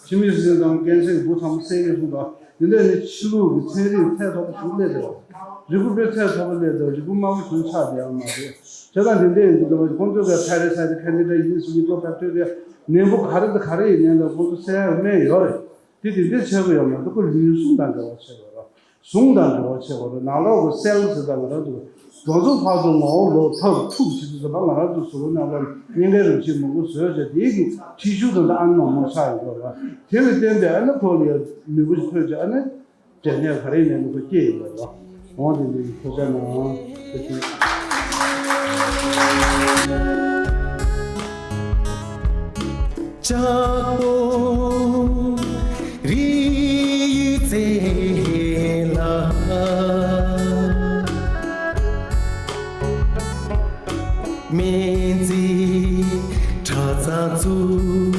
འཆི་མེད་སྲིན་དང་ཀན་སར་གྱི་འབུ་ཚང་མ་བསད་ཡོད་གསུངས་འདུག་འདི་འདྲ་ནི་ཕྱི་ལུགས་ཀྱི་ཚན་རིག་ཚད་མཐོ་པོ་ཞིག་སླེབས་འདུག་རིལ་བུ་དཔེ་ཚད་མཐོ་པོ་སླེབས་འདུག་རིལ་བུ་དམར་པོ་བྱུང་ཆགས་བསྡད་ཡོད་མ་རེད། བྱས་ཙང་འདི་འདྲ་ཡིན་དུས་ཁོང་ཚོ་ག་ཕ་རི་སའི་ཊི་ཁེ་མི་ཀལ་ཡིན་ཟེར་གྱི་འདུག་ད་ལྟོས་དེ་ནད་འབུ་ག་རེ་དང་ག་རེ་ཡིན་ནའི་ལ་ཁོང་ཚོ་བསད་ཡ་སྨན་ཡོད་རེད། དེ་དེ་འདྲའི་ཆགས་ཀྱི་ཡོད་མ་གཏོགས་ཁོ་ལུས་ཟུངས་དང་འབྲེལ་བ་ཆགས་ཡོད་རེད། ཟུངས་དང་འབྲེལ་བ་ཆགས་པ་རེད། ནང་ལོགས་ཀྱི་སེལ་ཟེར་དང་ང་རང་ཚོ་གྲོང་ཚོ་ཕར་ཚུར་ངོ་བོ་ལོག་ཐབས་ཐུག་བྱེད་དུས་ཙམ་པ་ང་རང་ཚོ་གཟུགས་པོ་རྣམ་པར་གཉན་ཁའི་རང་བཞིན་མང་པོ་བཟོས་བྱས་དེའི་གི་འཁྲུད་ཆུ་དང་ཨ་ནི་མང་མང་ཆགས་ཡོད་པ་རེད། དེ་ལ་བརྟེན་ཏེ་ཨ་ནི་ཁོ་ལ་ཡང་ནུས་པ་ཞིག་ཐོན་བྱས་ཨ་ནི་འབྲས་ནད་ག་རེ་ཡིན་ནའི་ཁོ་སྐྱེ་ཡོད་པ་རེད། འོང་དེ་འདྲའི་ཐུགས་རྗེ་གནང་། ཐུགས་རྗེ་ཆེ། ལྕགས་པོ་རི་ཡི་རྩེ་ལ། སྨན་རྩིས་གྲྭ་ཚང་བཙུགས་